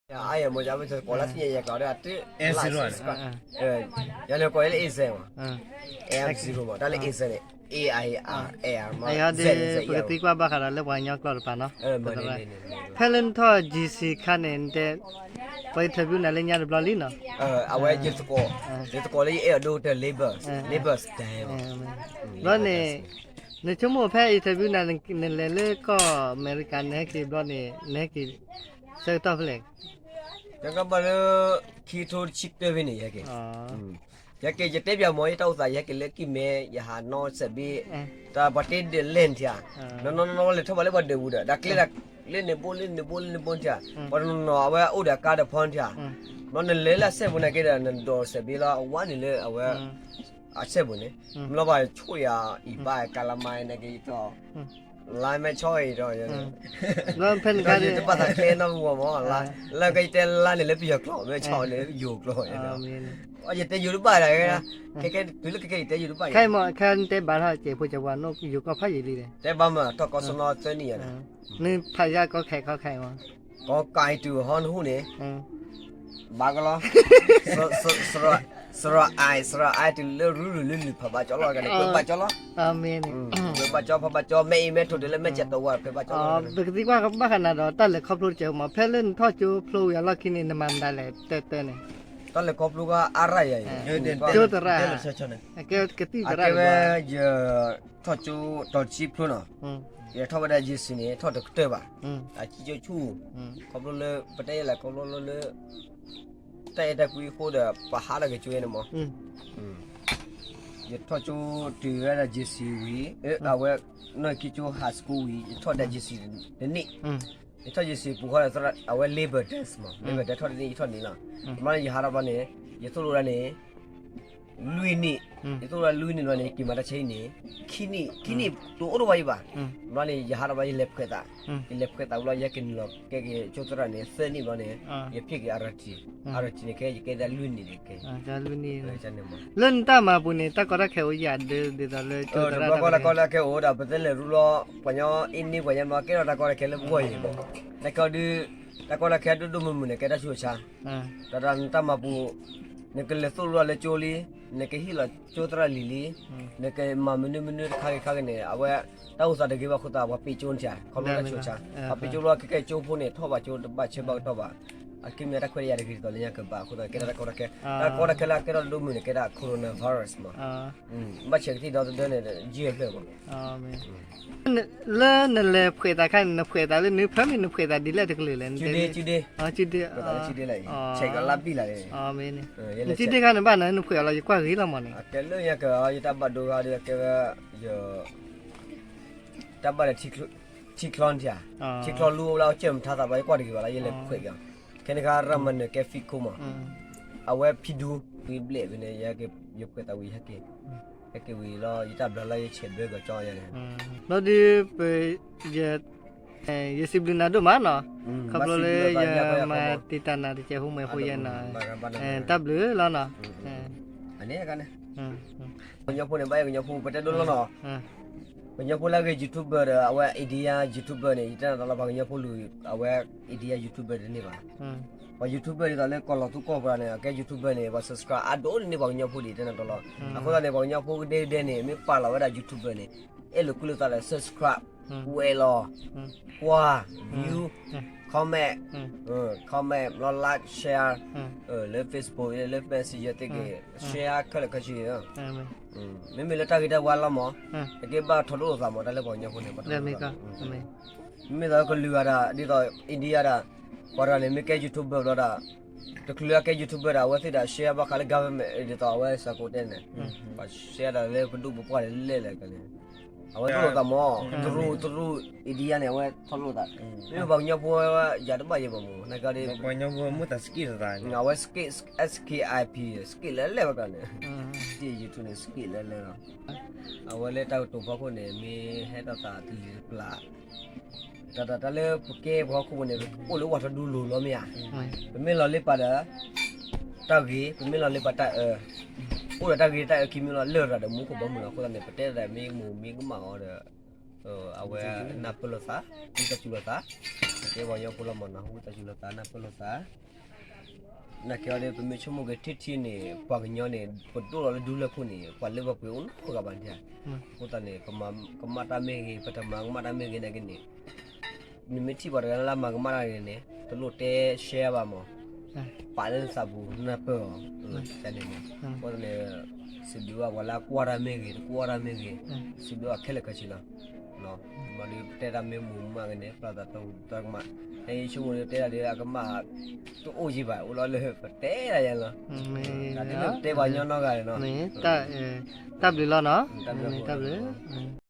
အါယၤမ့ၢ်ယၤ မ့ၢ်ကိးလၢစံၣ်ယဲၢ်ယဲၢ်ကျီဒီး အတ ယၤန့ၣ်ကိးလၢ A Z မး, ယၤန့ၣ်ကိးလၢ A Z မး, တၢ်လၢ A Z န့ၣ် A I R အယၤဒီး ပကသံကွၢ်ဘၣ်ဃးဒီးလၢပှၤကညီကျိာ်တပၤနီၤ, ဖဲလၢနထီၣ် G C ခါန့ၣ် နတဲ ပှၤ interview နၤလၢညါတဘျီလံနီၤ, အဝဲယသကိး, ယသကိးလၢယအဲၣ်အီၤဒိၣ်ကတၢၢ် Labor, Labor Day ဘျီန့ၣ် နဆိကမိၣ်ဖဲ interview နၤ နလဲၤလၢကီၢ်အမဲရကၤ နဟဲက့ၤဘျီန့ၣ် နဟဲက့ၤ ဆၢကတီၢ်ဖဲလဲၣ်, ယကဘၣ်လၢ ခံကထိတဆံတၢဖဲန့ၣ် ယဟဲက့ၤ, ယဟဲက့ၤ ယတဲပၠးမ့ၢ် ယတၢ်အိၣ်သး ယဟဲက့ၤလၢကံၢ်မဲ ယဟးနီၢ်စဲးဘ့ၣ်, တၢ်ပှၤတ့ဒၢးလဲၣ်နထံၣ်ဧါ, နီၢ်နီၢ်နီၢ် လဲၤထီၣ်ဘၣ်လၢပှၤဒၢးပူၤဒီး တၢ်ကျဲဒၣ် လၢန့ၣ်ဘိလၢန့ၣ်ဘိလၢန့ၣ်ဘိနထံၣ်ဧါ, ပှၤတနီၤနီၤ အဝဲအိၣ်ဒီးအကါဒီးဖီနထံၣ်ဧါ, ဘျီနလဲၤလၢအစဲးပူၤန့ၣ်က့ဒီး နဒိးစဲးဘ့ၣ်လီၤ အဝါန့ၣ်လၢအဝဲ အစဲးပူၤန့ၣ်, မ့ၢ်လီၤဘၣ်ဆိၣ်ယၤအံၤဘၣ်ကလးမါန့ၣ်က့ၤတီၢ်, လါမဲဆီအံၤဒီး ဖဲန့ၣ်ခါ တဘၣ်သးကျဲနီတမံၤမး, လၢကယတဲလါန့ၣ်လၢပယီၤကျိာ် မ့ၢ်ဆီန့ၣ်ယိၤကျိာ်, ယတဲယိၤတဘၣ်ဒီး, ခဲခဲတုၤလၢခဲခဲယတဲယိၤတဘၣ်, ခဲအံၤမ့ၢ်ခဲနတဲဘၣ်ထီၣ်စဲးဖိစဲးဝါ နအိၣ်ယိၤကီၢ်ဖးယံာ်လံဒီး, တဲဘၣ်မး ထီၣ်ကီၢ်စီနီသၢနံၣ်ယၤန့ၣ်, နဖးယါကီခဲခီခဲအံၤမး, ကီကးအံၤတုၤဟီနဟူၣ်န့ၣ် ဘၣ်ကလီၤ, စရီအံၤ စရီအံၤတုၤလၢရုရုလၢလုၢ်ဖးဘၣ်ကၠီလီၤ ကန့ၣ် ပှဲၤဘၣ်ကၠီလီၤ, ပှဲၤဘၣ်ကၠီ ဖးဘၣ်ကၠီ မ့ၢ်အံၤမ့ၢ်ထိၣ်တုၤလၢမဲာ်ကၠဲးတဝါ ပှဲၤဘၣ်ကၠီလီၤ, ပကသံကွၢ်ဘၣ်ဃးနၤဒီး တၢ်လဲၤခီဖျိတကဲးမး ဖဲလၢနထီၣ်ကၠိဖျိဝံၤအလီၢ်ခံန့ၣ် နမၤမတၤလဲၣ် တဲတဲန့ၣ်, တၢ်လဲၤခီဖျိကအါရၣ်ယၤအံၤ, ကၠိသရၣ်, ကဲဝဲကသံၣ်သရၣ်, အကဲဝဲယ ထီၣ်ကၠိတီၤဆံဖျိနီၤ, ယထီၣ်ဝဲဒၣ် G C န့ၣ် ထီၣ်တကတၢၢ်ဘၣ်, အကံၣ်ကၠိဆူၣ်, ခီဖျိလၢ ပတဲယဲလဲၣ် ခီဖျိလၢ တၢ်အဲၣ်တၢ်ကွံအဃိဒီး ပဟးထီၣ်က့ၤကၠိန့ၣ်မး, ယထီၣ်ကၠိတုၤဝဲဒၣ် G C ဝံၤ, အဝဲ နီၢ်ကံၣ်ကၠိ high school ဝံၤ ယထီၣ်ဒၣ် G C တန့ၢ်, ယထီၣ် G C ပူၤဃီဒီး အဝဲ Labor Day မး Labor Day ထီၣ်တန့ၢ် ယထီၣ်န့ၢ်လီၤ, မ့ၢ်လၢယဟးထီၣ်ဘျီန့ၣ် ယသိၣ်လိဒၣ်န့ၣ် လွံၢ်နံၣ်, ယသိၣ်လိဒၣ်လွံၢ်နံၣ်ဘျီန့ၣ် ယက့ၤမၤတၢ်ဆဲအံၤန့ၣ် ခံနံၣ်, ခံနံၣ်တအိၣ်ဒိၣ်ဘၣ်ယဘၣ်, ဘျီန့ၣ် ယဟးထီၣ်ဘျီ ယလဲၤဖှဲးသး, ယလဲၤဖှဲးသးဘျီ ယဟဲက့ၤနုာ်လီၤကဲက့ၤကၠိသရၣ်န့ၣ် သၢနံၣ်ဘျီန့ၣ် ယဖံးက့ၤ R T, R T န့ၣ် ခဲယကဲဒၣ်လွံၢ်နံၣ်န့ၣ်ကဲ လၢနတၢ်မၤပူၤန့ၣ် တၢ်ကီတၢ်ခဲအိၣ်ယၤဒ်သိးလၢကၠိသရၣ်တၢ်ကီတၢ်ခဲ တၢ်ကီတၢ်ခဲလၢပဂီၢ်အံၤဘၣ်, တၢ်ကီဒုး တၢ်ကီတၢ်ခဲဒိၣ်ဒိၣ်မုၢ်မုၢ်န့ၣ် ကဲထီၣ်တၢ်ကီတၢ်ခဲဒိၣ်ဒိၣ်မုၢ်မုၢ်န့ၣ် ကဲတၢ်ဆူးတၢ်ဆါ, တၢ်နတၢ်မၤပူၤ နကလဲၤသိၣ်လိလၢကၠိလံ, နကဟ့ၣ်လီၤကၠိသရၣ်လံၤလံ, နကမၤမနုၤမနုၤတခါဂ့ၤခါဂ့ၤန့ၣ် အဝဲ တၢ်အိၣ်သးတဂ့ၤဘၣ်အဃိသတး ပှၤပ့းကၠိနထံၣ်ဧါ, ခီဖျိတၢ်ဆူးတၢ်ဆါ, ပှၤပ့းကၠိလီၤ ကဲကဲကၠိဖိန့ၣ် ထီၣ်ဘၣ်ကၠိတဘၣ်ဆဲးဘၣ်ကတီၢ်ဘၣ်, အကမ့ၢ်တၢ်ခွဲးတၢ်ယာ်တဂ့ၤဒ်သိးလၢညါကဘၣ်အဃိသတး ကဲထီၣ်တၢ်ကီတၢ်ခဲ, တၢ်ကီတၢ်ခဲလၢအကဲထီၣ်ဒိၣ်ဒိၣ်မုၢ်န့ၣ် ကဲဒၣ် coronavirus မး, ဘၣ်ဆဲးကသံၣ်ဒီသဒၢန့ၣ် ယဲၢ်ဖျၢၣ်မး လၢနလဲၤဖှဲးသးခါန့ၣ် နဖှဲးသးလၢနဖၢမ့ၢ်နဖှဲးသးဒ်လဲၣ်တကလုာ်လဲၣ်, ကၠံဒ့, ဆဲးကလါဘံၣ်လၢ်, နကၠံဒ့ခါန့ၣ်ဘၣ်နၤ နဖှဲးအီၤလီၤ ယကွၢ်ဂ့ၤလီၤမးန့ၣ်, အကဲလၢညါက ယတၢ်ဘၣ်ဒိဂၤဒီးကဲဝဲ တၢ်ဘၣ်ဒီး ထံချီနထံၣ်ဧါ, ထံချီလူအိၣ်လၢအကၢၢ်မထါသးဘၣ် ယကွၢ်တဂ့ၤဘၣ်လၢ ယလဲၤဖှဲးက့ၤအီၤ, ခဲန့ၣ်ခါရၢ်မၤနၢၤကဲ ဖံးခိၣ်မး, အဝဲဖံးဒူ ဝံၤဘျဲၣ်ဖဲန့ၣ် ယဟဲက့ၤ ယဖှဲးသးဝံၤ ယဟဲက့ၤ, ဟဲက့ၤဝံၤလီၤ ယတၢ်ဘျါလၢယဆဲးဘၢကီးကၠီယၤန့ၣ်, ဘျီဒုးပ ယစံးဘျုးနၤဒိၣ်မးနီၤ, ခီဖျိလၢယမၤတံာ်တာ်နၤတစဲးဖိမှဲၤဖိယဲနီၤ, တၢ်ဘျုးလီၤနီၤ, အန့ၣ် ပှၤကညီဖိန့ၣ် ဘၣ်အဲၣ်ကညီဖိ ပတဲဒိၣ်လီၤနီၤ, ပှၤကညီဖိလၢအဂ့ၤ YouTuber ဒီး အဝဲ India YouTuber န့ၣ် ယတဲနၤတလီၤ ပှၤကညီဖိလူၤ အဝဲ India YouTuber တန့ၢ်ဘၣ်, ပှၤ YouTuber ဒ်သိးလၢကီၢ်လီၤသူကီၢ်ပှၤန့ၣ် အကဲ YouTuber န့ၣ် ပှၤ subscribe အါဒိၣ်န့ၢ်ပှၤကညီဖိဒံး ယတဲနၤတလီၤ, အဃိသတးန့ၣ် ပှၤကညီဖိကဒဲကဒဲန့ၣ် မ့ၢ်ပာ်လီၤဝဲဒၣ် YouTuber န့ၣ် အဲၣ်လိာ်ကွံလိာ်သးဒီး subscribe ဝဲလီၤ, ကွၢ် view, comment, comment လီၤ like share လၢ Facebook လၢ Messenger သ့ၣ်က့ၤ share ခဲလၢာ်ခဲဆ့, မ့မ့ၢ်လၢတၢ်ဂ့ၤတၢ်ဝါလီၤမး, အကဲဘၣ်ထီဒိၣ်လိာ်သးမး တၢ်လၢပှၤကညီဖိန့ၣ်, မ့မ့ၢ်သိးကလုာ်ဂၤဒၣ် ဒ်သိး India ဒၣ် ပှၤတဂၤန့ၣ် မ့ၢ်ကဲ YouTuber ဘျီဒၣ် တချုးလၢအကဲ YouTuber ဒၣ် အဝဲသ့ၣ်ဒၣ် share ဘၣ်ဃးလၢ government ဒ်သိးအဝဲစးကိးတဲန့ၣ်, ပှၤ share ဒၣ်လၢပဒိၣ်ပပှၢ်န့ၣ်လဲၣ်လဲၣ်ကန့ၣ်, အဝဲထီၣ်လိာ်သးမး, တရူးတရူး India န့ၣ် အဝဲထီၣ်လိာ်သး, မ့မ့ၢ်ပှၤကညီဖိဝဲ ယၤတဘၣ်ယဲၢ်ဘၣ်မး နကဒီး, ပှၤကညီဖိမ့ၢ်သး skip သးန့ၣ် အဝဲ skip, S K I P, skip လဲၤလဲၤဝဲကန့ၣ်, တ့ၢ် YouTube န့ၣ် skip လဲၤလဲၤလီၤ, အဝဲလၢတၢ်ကတိၤဖီခိၣ်န့ၣ် မ့ၢ်ဟဲထီၣ်သးတလံၤတပျၢ် တၢ်တၢ်တၢ်လၢပကဲပှၤဟီၣ်ခိၣ်ဖိန့ၣ် ပအိၣ်လၢဝၤထီဒူလိၤလီၤမ့ၢ်ဧါ, ပမ့ၢ်လီၤလ့ပာ်ဒီး တၢ်ဂ့ၤ, ပမ့ၢ်လီၤလ့ပာ်တၢ်အၢ, အိၣ်ဒီးတၢ်ဂ့ၤတၢ်အၢခံမံၤလီၤ လၢၢ်ရၤဒီးမူခိၣ်ဘီမုၢ်လီၤ အဃိသတးန့ၣ် ပတဲဒၣ်မ့ၢ်မိၢ်မ့ၢ်ကမၣ်အီၤဒီး အဝဲနၢ်ပၢၢ်လိာ်သး, ဝံသးစူၤလိာ်သး, ကဲပှၤကညီဖိလီၤမၢ်နီၤ, ဝံသးစူၤလိာ်သး နၢ်ပၢၢ်လိာ်သး. နာ်က့အီၤဒီး ပမ့ၢ်ဆိကမိၣ်က့ၤထံထံန့ၣ် ပှၤကညီန့ၣ် ပဒိၣ်လီၤလၢဒူလၢၢ်ခိၣ်န့ၣ် ပှၤလၢပှဲၤအိၣ်နီတဂၤဘၣ်ဒၣ်. အဃိသတးန့ၣ် ကမၤကမၣ်တၢ်မ့ၢ်ဂ့ၤ, ပတမၤကမၣ်တၢ်မ့ၢ်ဂ့ၤနာ်က့န့ၣ်, နမ့ၢ်ထံၣ်ပှၤတဂၤလၢမၤကမၣ်တၢ်န့ၣ်န့ၣ် တလိၣ်တဲရှဲဘၣ်မၢ်, ပာ်လၢနသးပူၤ နၢ်ပၢၢ်အီၤ, န့ၣ်မၢ်. အဃိသတးန့ၣ် စံးဘျုးဘၣ်ပှၤလၢအကွၢ်တၢ်မ့ၢ်ဂ့ၤ, တကွၢ်တၢ်မ့ၢ်ဂ့ၤ, စံးဘျုးဘၣ်ခဲလၢာ်ခဲဆ့လီၤ. မ့ၢ်ဒီးပတဲတၢ်မ့ၢ်မူၤမးက့န့ၣ် ပျၢ်သးတၢ်ကမၣ်, ယဆိကမိၣ်ဒီးတဲတၢ်ဒီးအကမၣ် တအိၣ်ကံဘၣ်, အိၣ်လီၤလၢပတဲတၢ်ယါလီၤ. တၢ်ဒ်န့ၣ်ပတဲပှၤကညီနီတဂၤလီၤ. တၢ်ဘျုးလီၤနီၤ, တၢ်ဘျုး